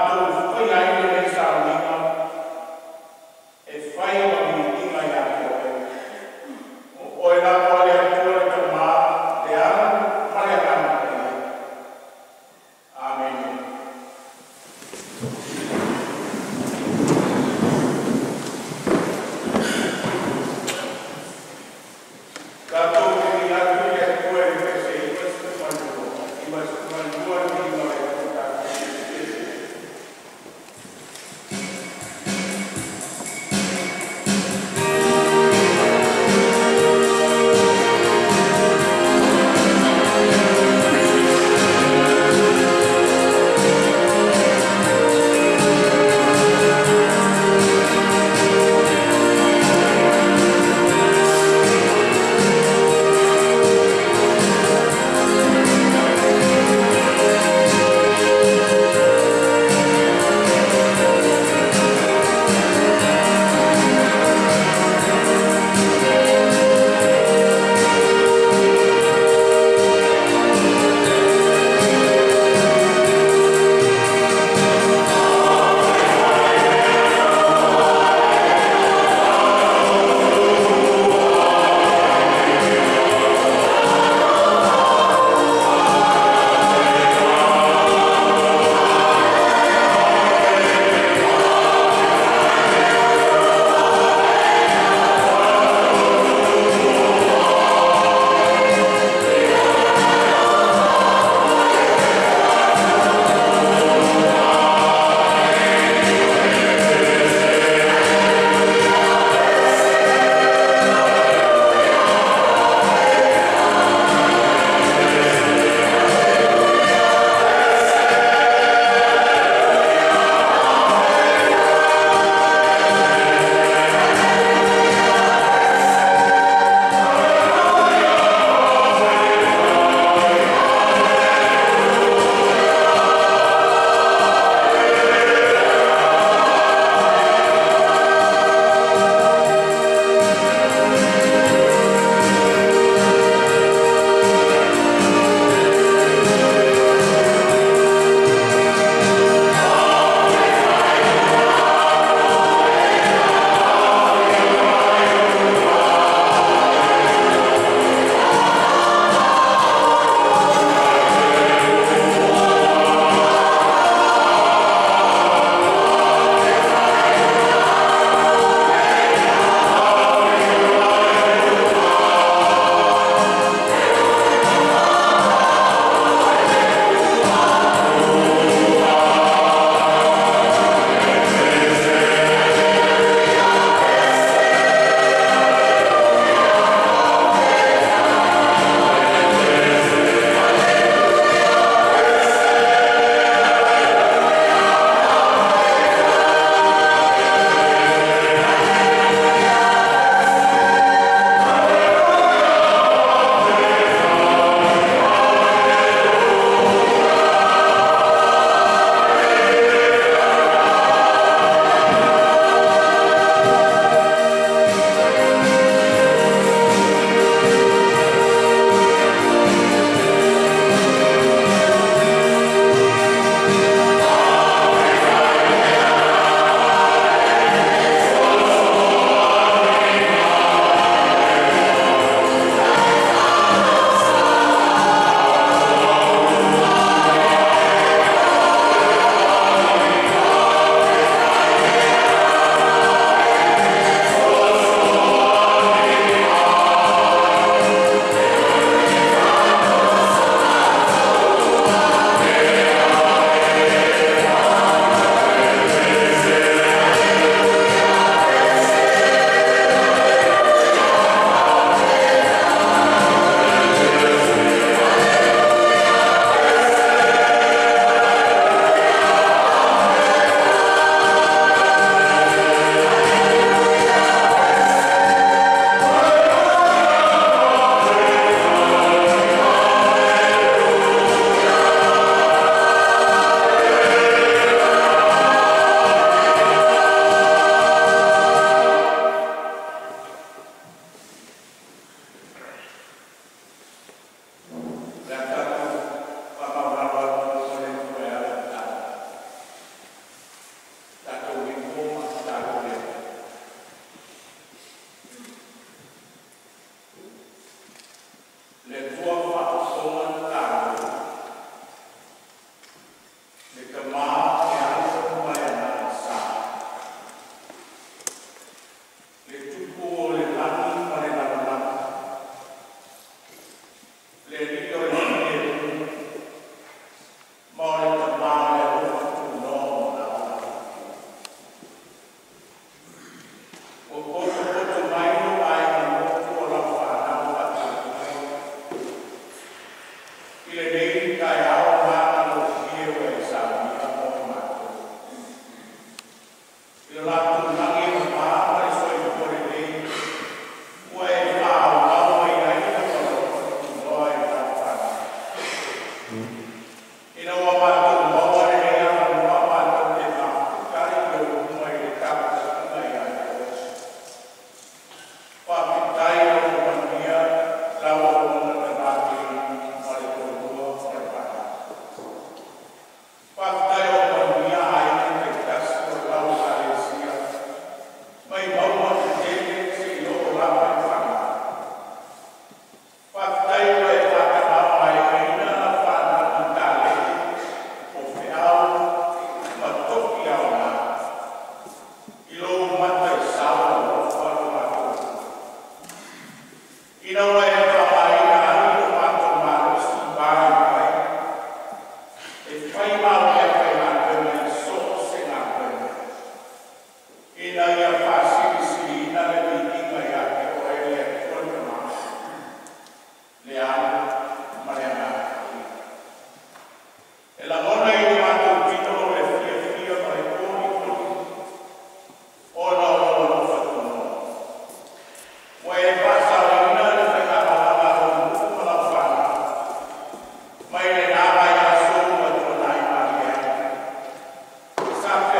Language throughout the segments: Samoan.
Matou faia ai lenei sauniga e fai ma viiga ia Te Oe. O Oe lava le Atua, le Tamā, le Alo ma le Agaga Paia. Amene. Tatou feliga atu i le Atua i le pese 92, 92 le viiga o le Atua, tatou.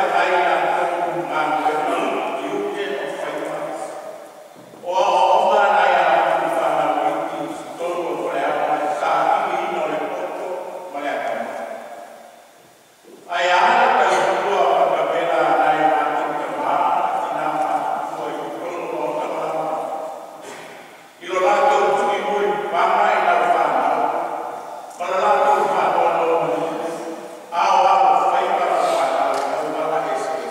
Feagai latou ma galuega, tiute ma faiva. O aoaoga a nai a latou fanau iti i totonu o faleaoga i le sailiina o le poto ma le atamai. Ae a le tautua matavela a nai o latou tama ma tina matutua i totonu o maota ma alaalafaga, i lo latou tulimulipapaga i lau fanau ma le latou faanonomanu a o alofaiva lau fanau i auala eseese?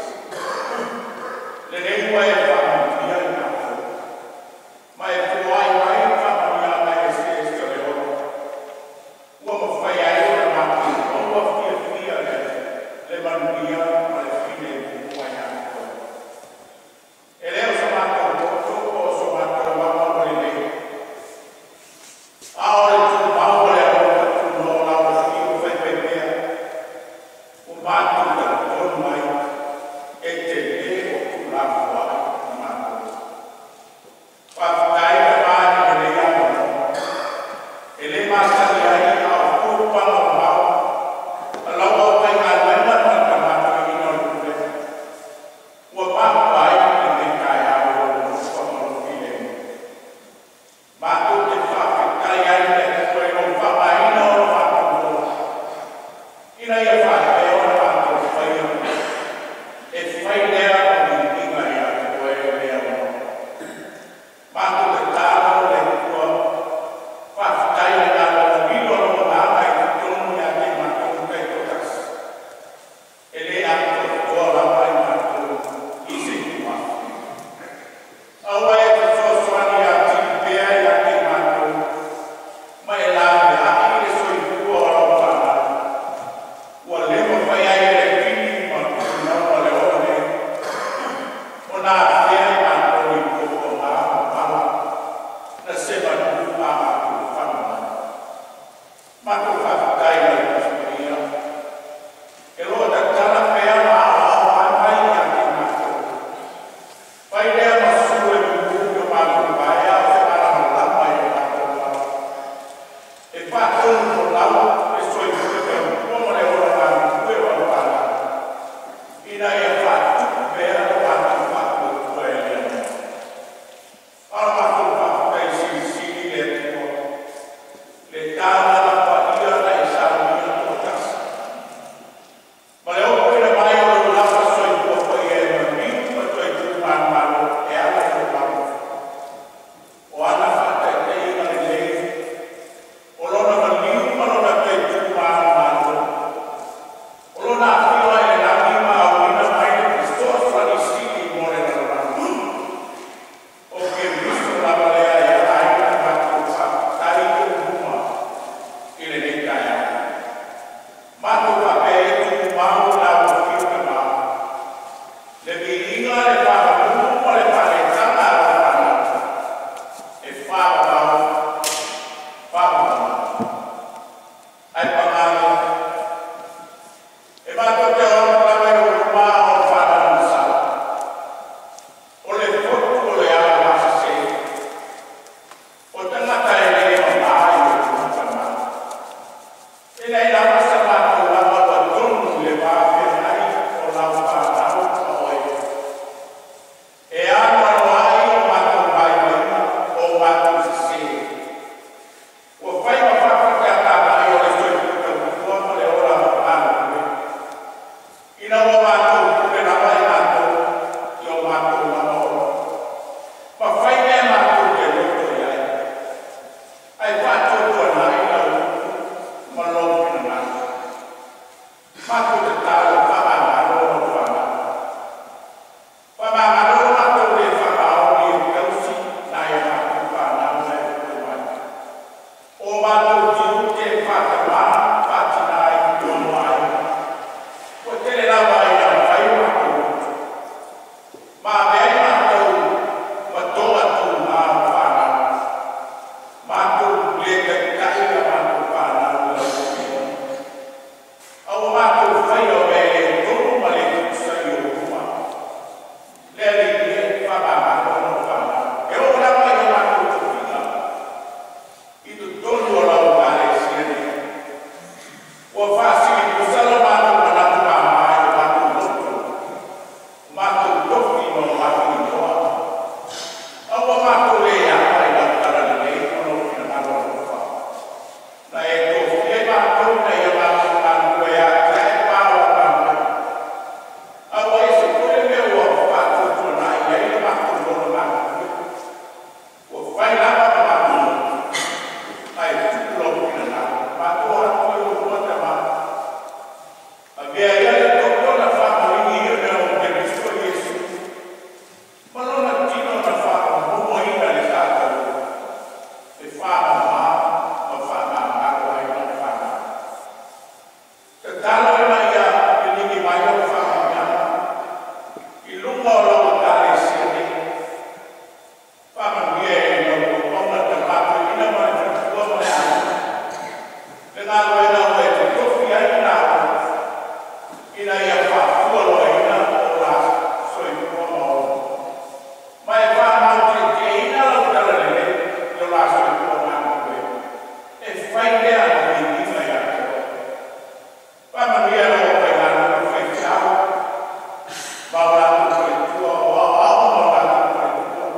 Ma o latou faletua, o aoao ma o latou faletua,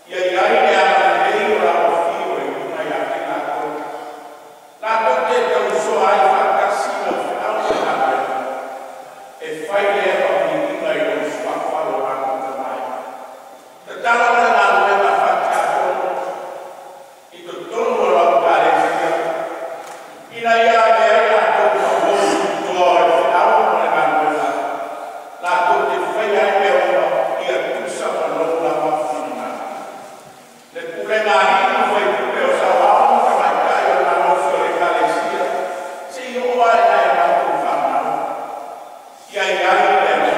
ia i ai le agalelei o lau afio i luga ia te latou, latou te tausoa ai faatasi lau feau ma le galuega, e fai lea ma viiga i lou Suafa lo latou Tama e. Tatala le galuega faatiakono i totonu o lau Ekalesia, ina ia avea ai latou ma uo tutoa o le feau ma le galuega, latou te faia ai mea uma ia tusa ma lou lava finagalo. Le pulega a alii ma faipule o sauao ma tamaitai o le malosi o le Ekalesia, seia oo lava i nai a matou fanau, ia i ai le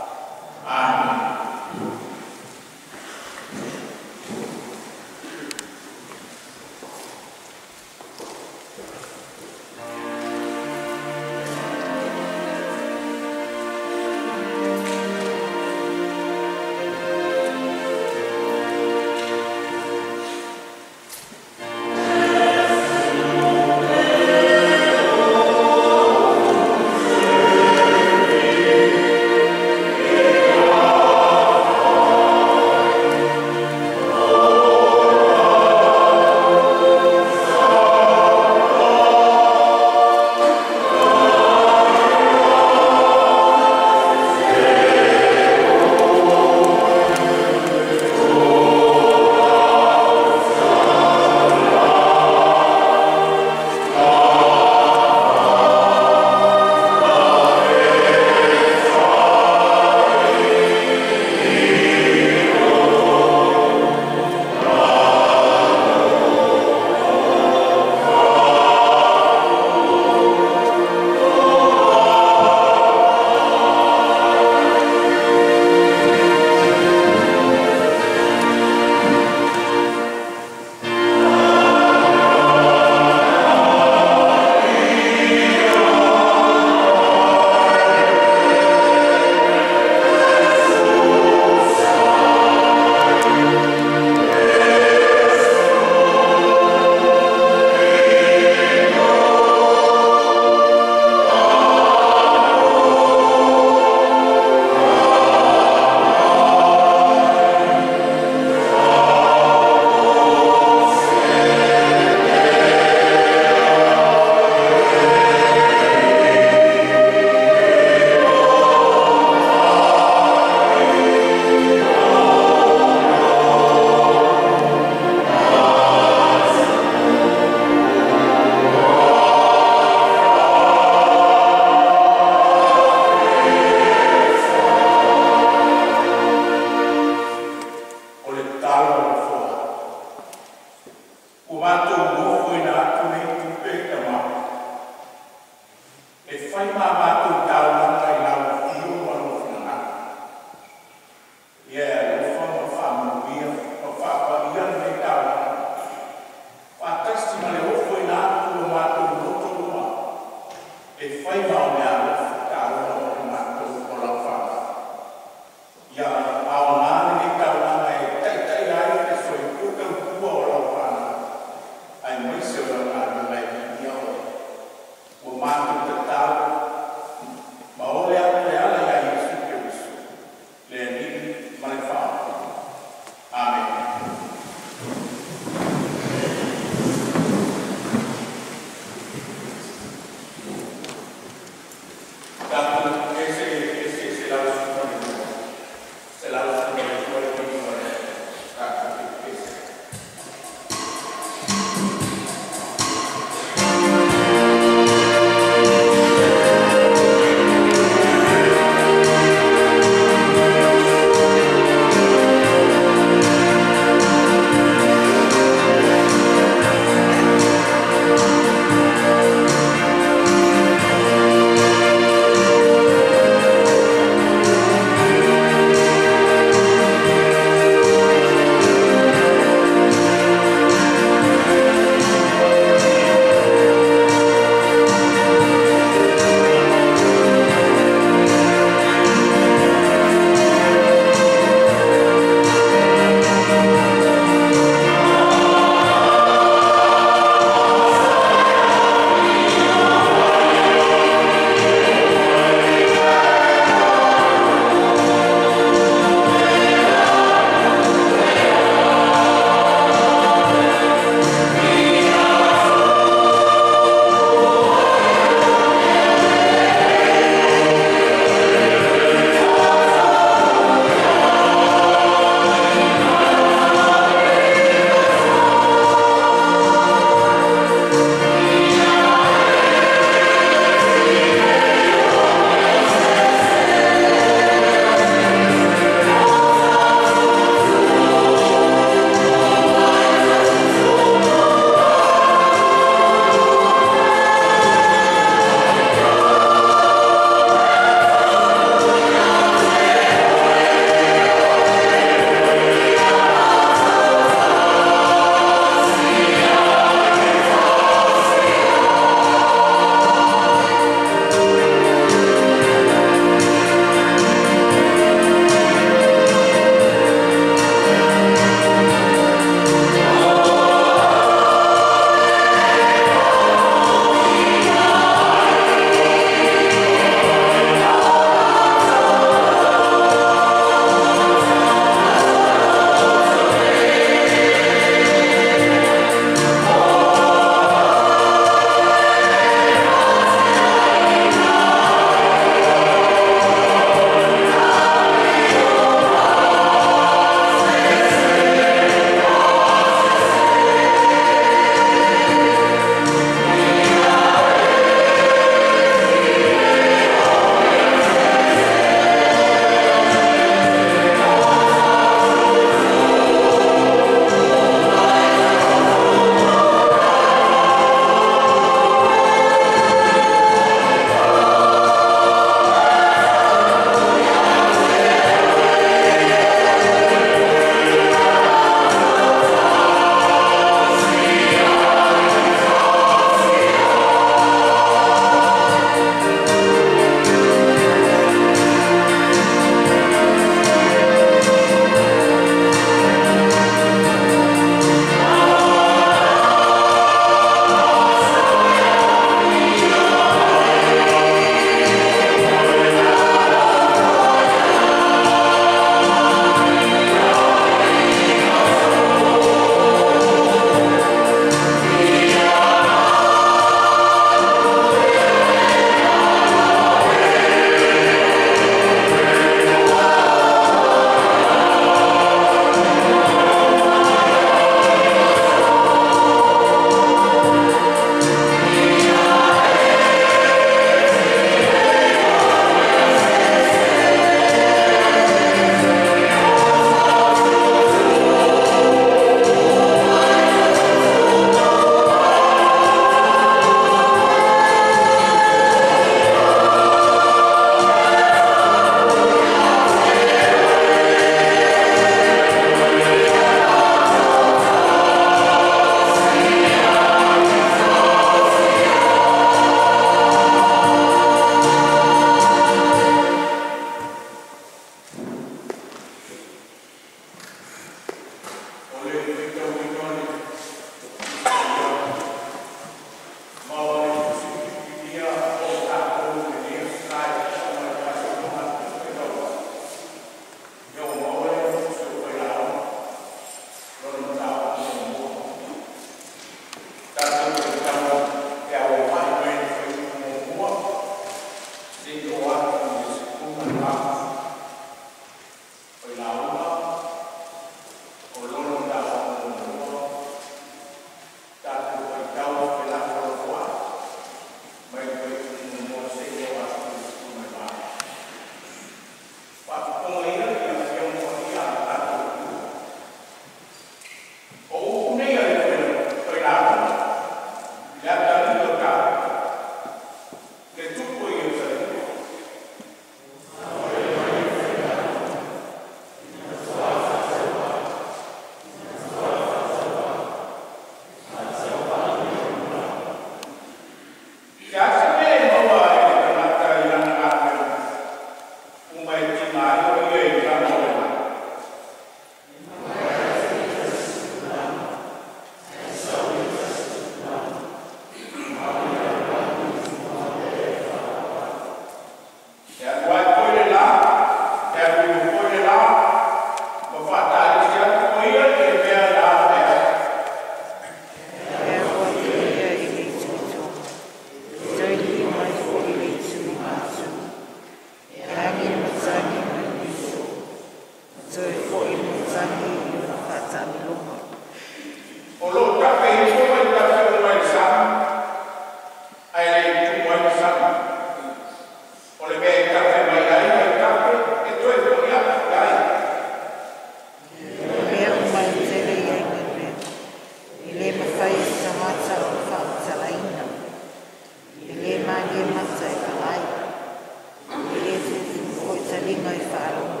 Taliga i faalogo.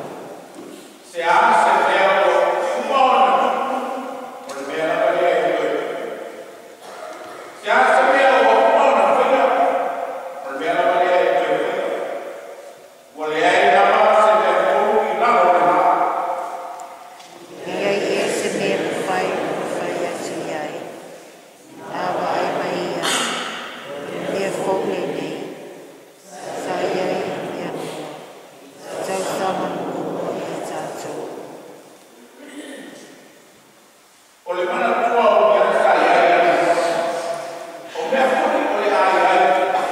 Se a se mea ua uma ona tupu, o le mea lava lea e toe tupu. Se a se mea ua uma ona faia, o le mea lava lea e toe faia. Ua leai lava se mea fou i lalo o le la. E i ai ea se mea e mafai ona fai atu i ai, a vaai mai ia, o le mea fou lenei, sa i ai anamua, tausaga muamua ia tatou. O le manatua o mea sa i ai anamua, o mea foi o le a i ai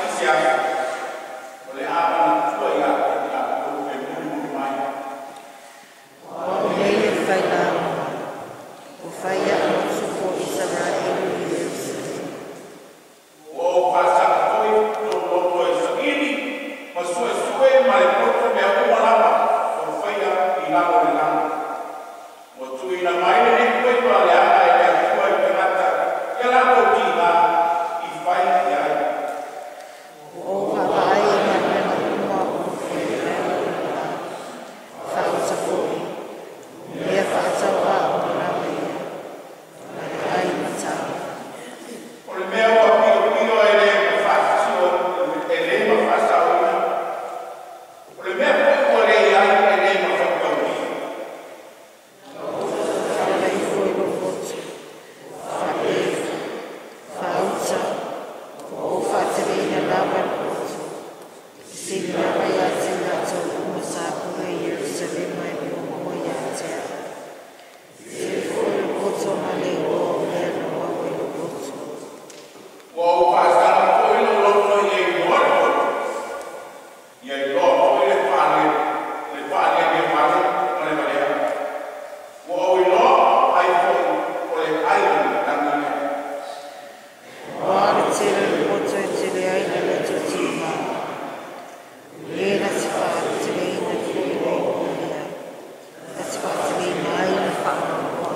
i se aso, o le a manatua ia te i latou e mulimuli mai. O au nei le failauga, ua fai a'u ma tupu o Isaraelu i Ierusalema. Ua ou faasaga foi lou loto e saili ma suesue ma le poto mea uma lava ua faia i lalo o le lagi. Ua tuuina mai lenei faiva leaga e le Atua i tagata ia latou tiga i fai i ai. Ua ou vaavaai i galuega uma o lo o fai i lalo o le la, faauta foi, o mea faatauvaa uma lava ia, na o le ai ma tau. O le mea ua piopio e le e le mafaasaoina. O le mea foi ua leai e le mafaitaulia. Faala ifo i lou loto, faapea ifo, “Faauta, ua ou faateleina lava le poto, e sili lava ia te i latou uma sa pule i Ierusalema e muamua ia te au.” E tele foi lou poto ma le iloa o mea na maua i lou loto. Ua ou faasaga foi lou loto ia iloa le poto, ia iloa foi le faalelegavale ma le valea. Ua ou iloa ai foi o le ai o le lagi lea. Aua le tele o le poto e tele ai le loto tiva. O le na te faateleina foi le iloa lea, na te faateleina ai le faanoanoa.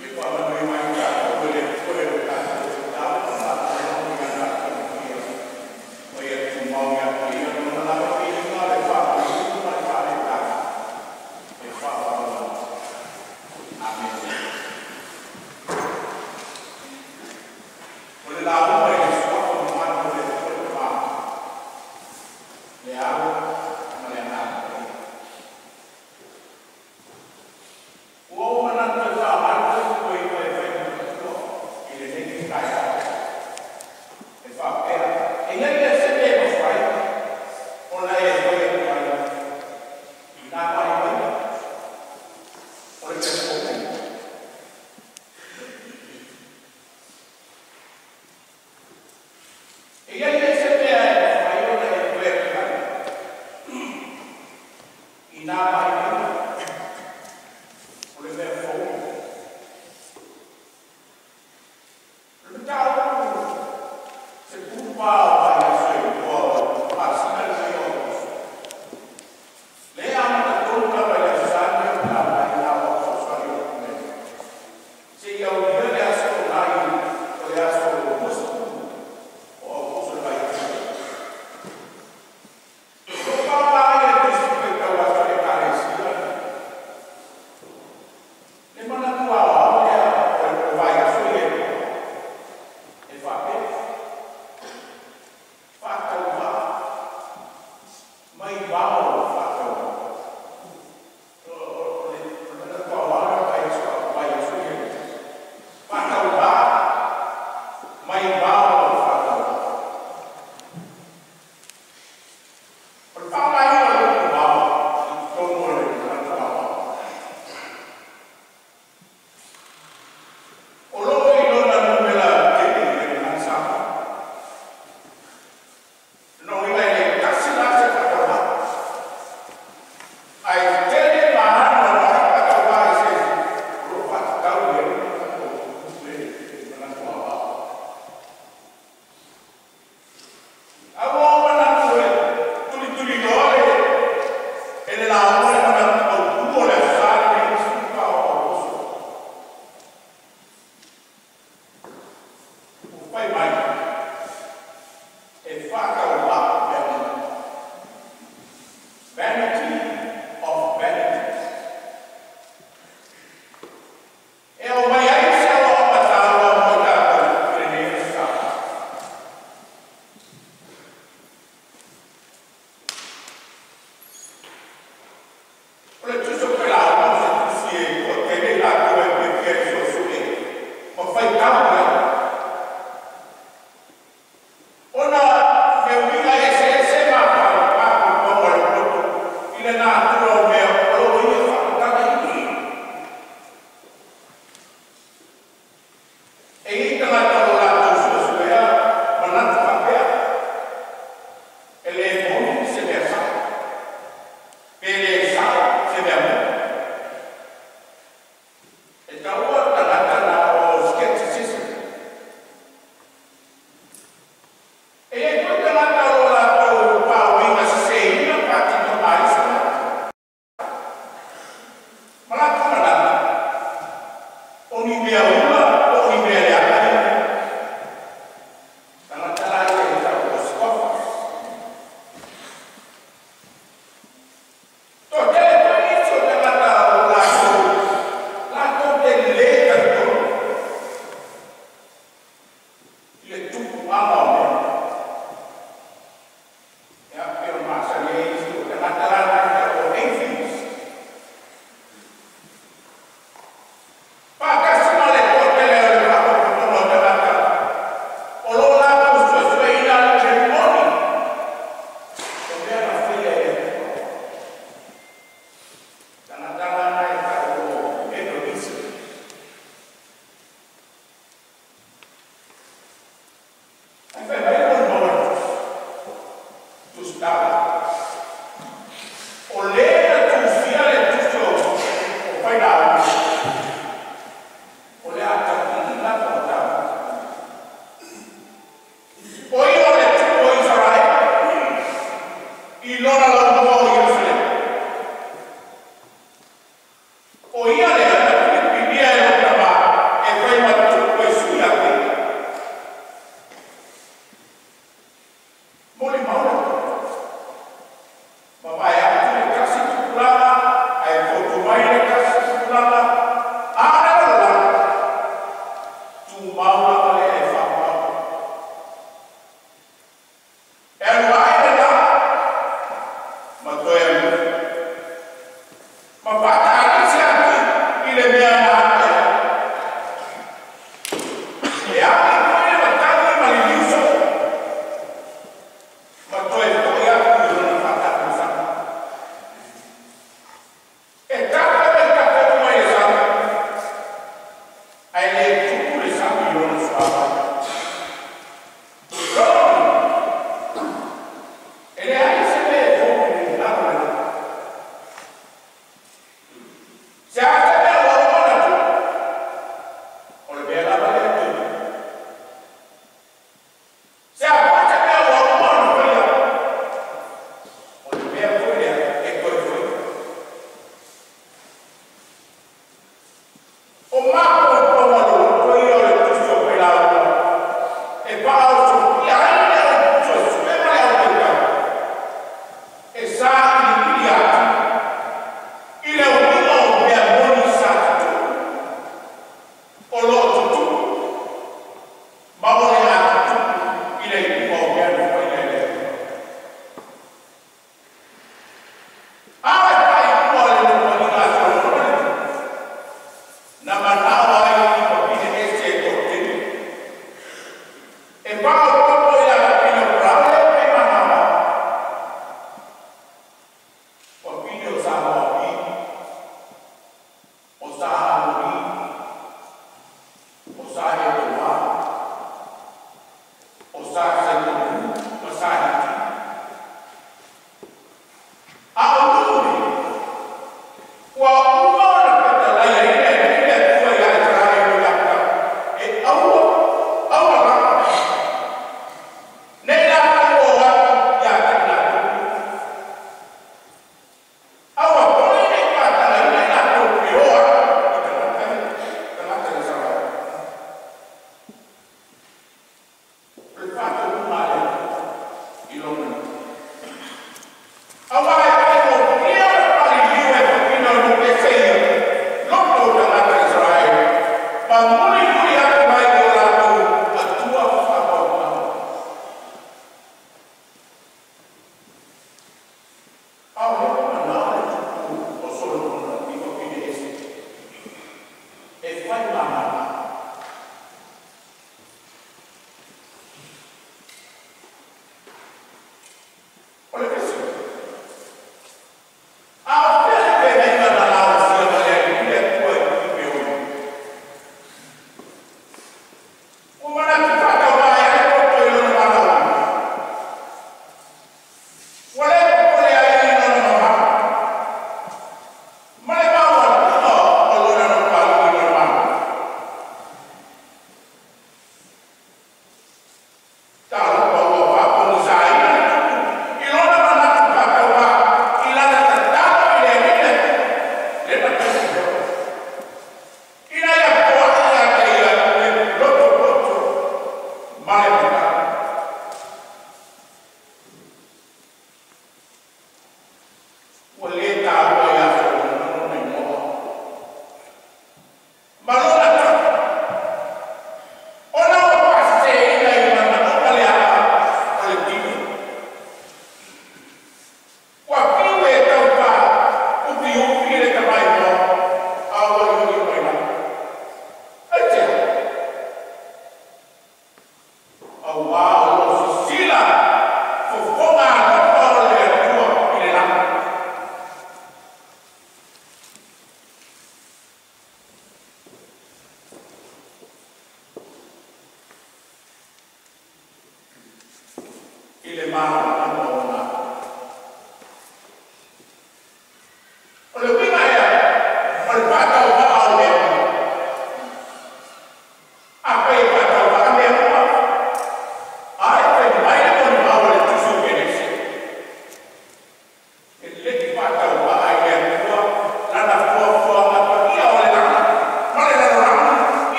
Ia faamanuia mai tatou e le Atua i lo tatou tatalo ma faalogologo i ana taumatia. Ma ia tumau ia te ia lona lava viiga le faamanuia ma le faaletaga e faavavau. Amene. O le lauga i le suafa mamalu o le Atua le Tama, le Alo ma le Agaga Paia. Ua ou manatu e faamalu faiva e fai ma matua i lenei taeao. E faapea, e i ai ea se mea e mafai ona e fai atu ai i nā vaivaiga, o le mea fou lenei. E i ai ea se mea e mafai ona e fai atu ai i nā vaivaiga, o le mea fou lenei. O le mataupu 14 o vaiaso e 2 o masina lenei o Aokuso. Le amata tonu lava i le Aso Sa o le a mai na o fesoasoani o atu nei. Seia aulia le aso nai o le aso 20 o Aokuso le vaiaso. O lo faaaoga ai le Tusi Faitau Aso a le Ekalesia le manatu aoao lea o vaiaso ia e 2. E faapea, faatauvaa mai vao o faatauvaa. O le manatu aoao lea o vaiaso ia e 2. Faatauvaa mai vao o faatauvaa. O le faaaogaina o le upu vao i totonu o le manatu aoao, o lo o i lona numera tele i le gagana Samoa. Lona uiga e le tasi la se faatauvaa.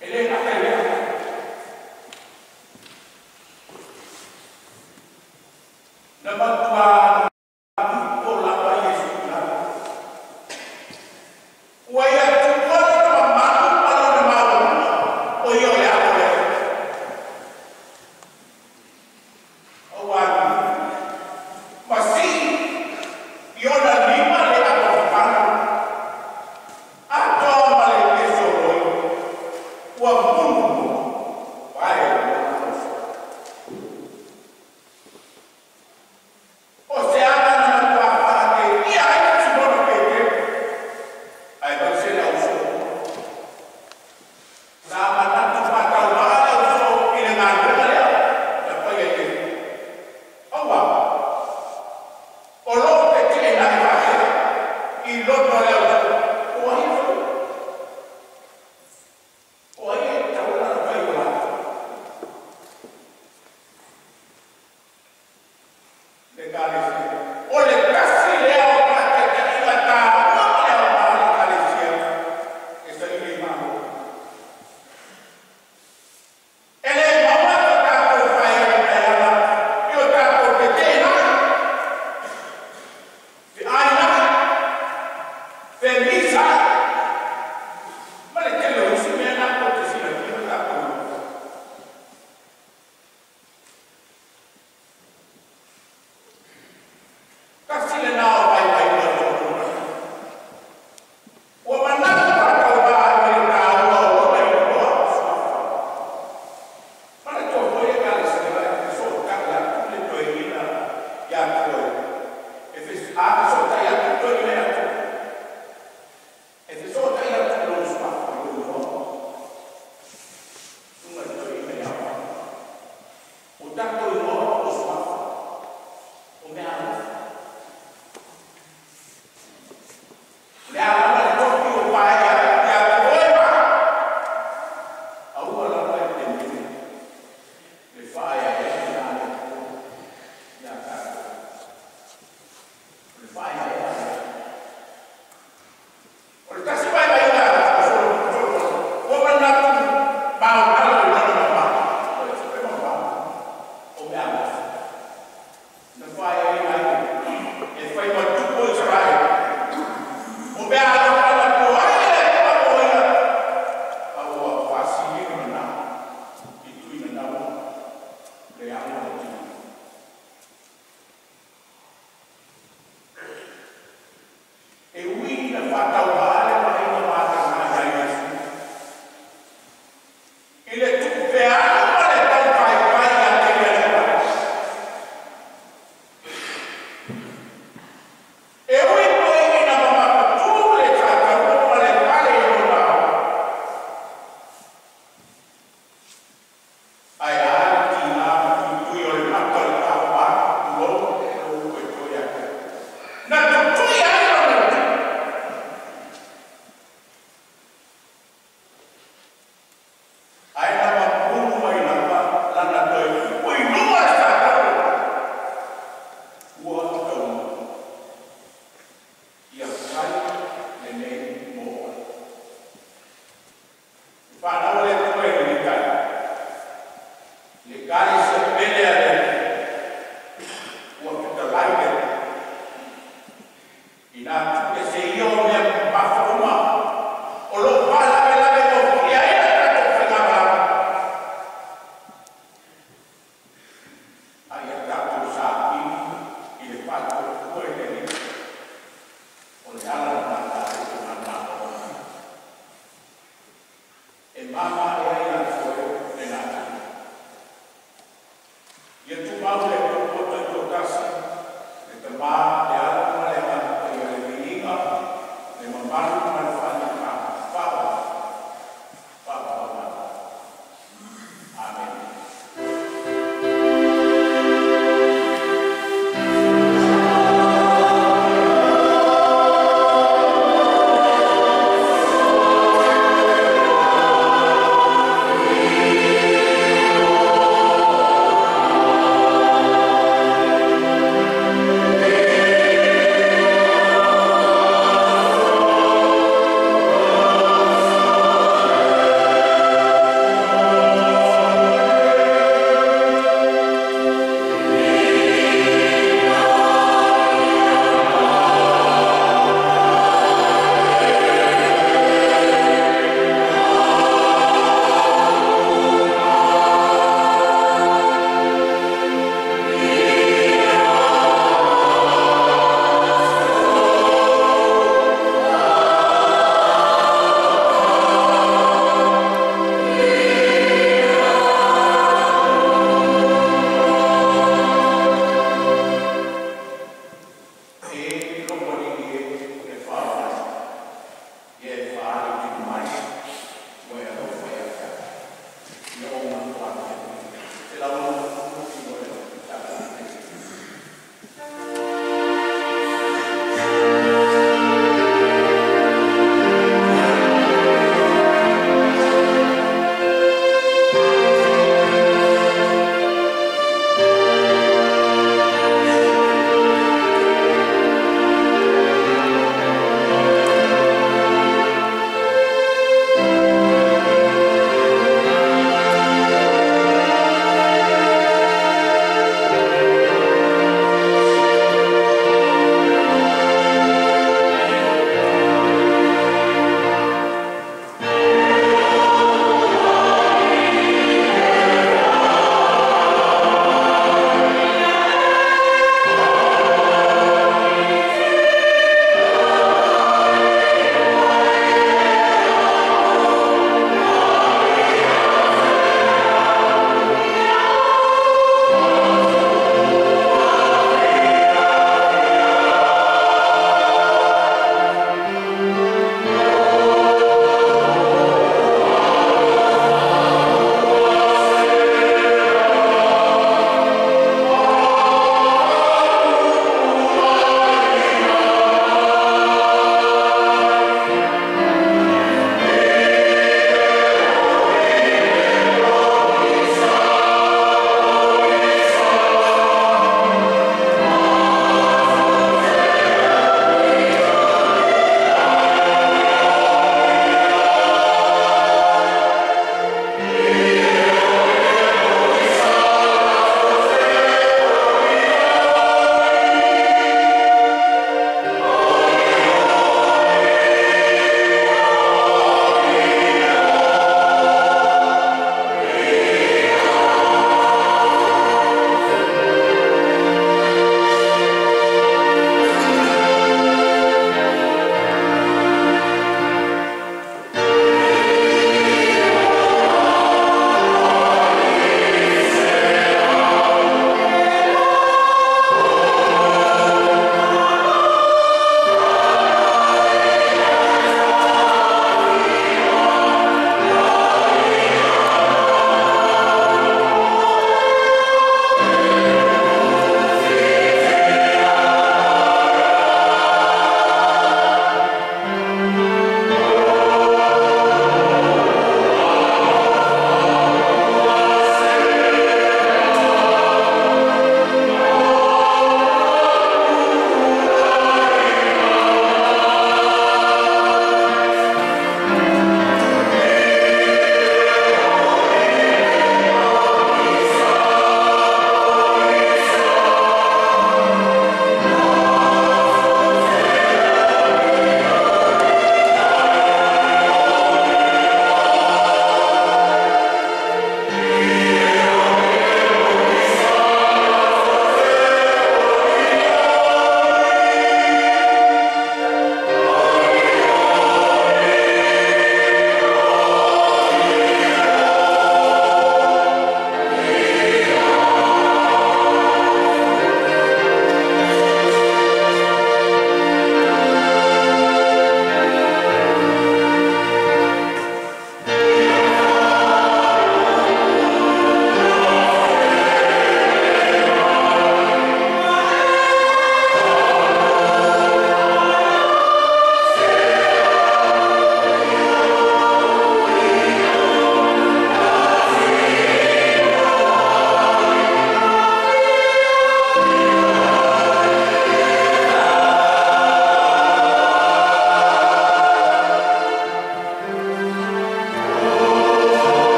Amen.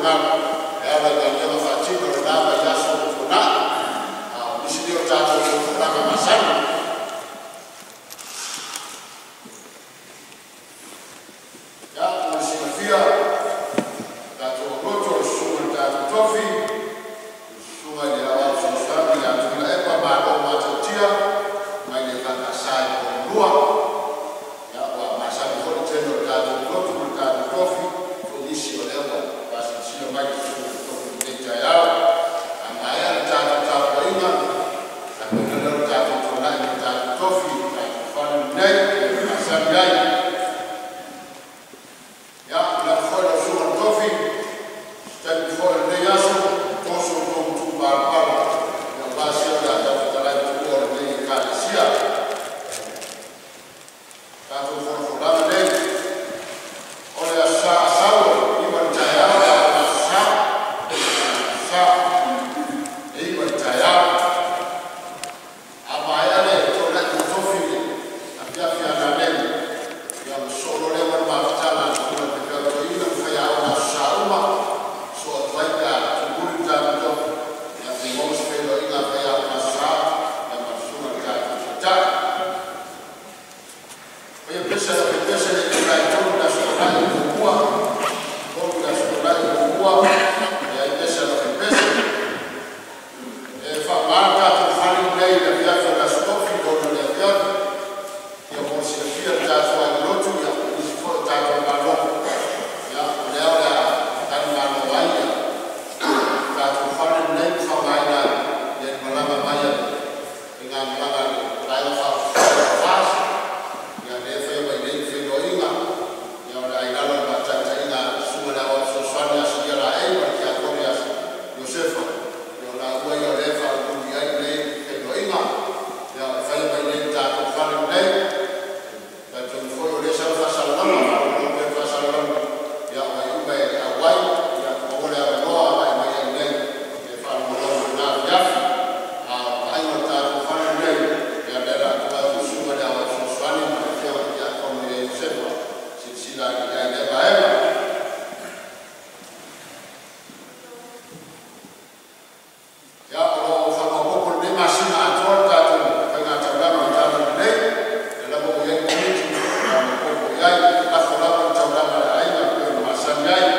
finagalo e ala i galuega faatino i lena vaiaso ua tuanai, a o nisi nei o tatou folafolaga masani. Ia, mo le silafia, tatou aulotu, o le susuga i le tatou tofi, le Susuga i le Aoao Fesoasoani ia Tuilaepa Malo Matautia mai le EFKS i Moananua. Ia, ua masani foi le tele o le tatou lotu ma le tatou tofi, foi nisi o lea ua faasilasila mai le susuga i le tofi i lenei taeao. A maea le tatou tapuaiga, faapena lea o le tatou tuanai ma le tatou tofi i le tatou fale lenei e masani ai. Ia, manatu foi lau susuga i le tofi, se taimi foi o lenei aso, toso outou matupalapala aua se o le a taufetalai i tua o lenei Ekalesia. Tatou folafolaga nei, o le Aso Sa Asau e 9 i le taeao le Aoga Aso Sa, Aso Sa e 9 i le taeao. A maea le tuanai ma le tofi i le afiafi a nanei, ia ona sosoo loa lea ma le mafutaga a le susuga i le faifeau toeaina ma faiaoga Aso Sa uma, sosoo atu ai pe a tumuli le tatou tofi, ia fia maua se feiloaiga a faiaoga Aso Sa ia ma le susuga i le tatou Taitai. Faia pese a le aufaipese le itula e 3 i le Aso Toonai muamua, 3 i le Aso Toonai muamua, e ai pese a le aufaipese. E faaaoga le tatou fale lenei i le afiafi o le Aso Tofi i le 6 i le afiafi. Ia, mo le silafia e le tatou aiga lotu, ia ma nisi foi o tatou malolo, ia o lea o le a talimalo ai le tatou fale lenei ma faaaogaina i le malaga mai a le faigamalaga a le Vaega Faaupufai a le FAST. Ia lea e faia mai nei le feiloaiga, ia o le a i lalo o le faataitaiga a le Susuga i le Aoao Fesoasoani ia Silia Laei ma le Tiakono ia Iosefa. Ia o laua ia o lea e faauluulu i ai lenei feiloaiga, ia e faia mai nei i le tatou fale lenei. Talitonu foi o lea sau le faasalalauga, faalogologo pea i le faasalalauga, ia o ai uma e auai, ia maua le avanoa agai mai ai i inei e faalogologo i lena afiafi. A o le vaaiga o le tatou fale lenei, ia lea o le a tuu atu i le Susuga i le Aoao Fesoasoani ma le Afioga i le Tiakono ia Iosefa e silasila ane i ai i lea vaega. Ia, o lo o faamaopoopo i lenei masina atoa le tatou faigataulaga o Talalelei, lea lava ua i ai le Komiti e faamaopoopo i ai, e lafo lava le taulaga a le aiga e pei ona masani ai.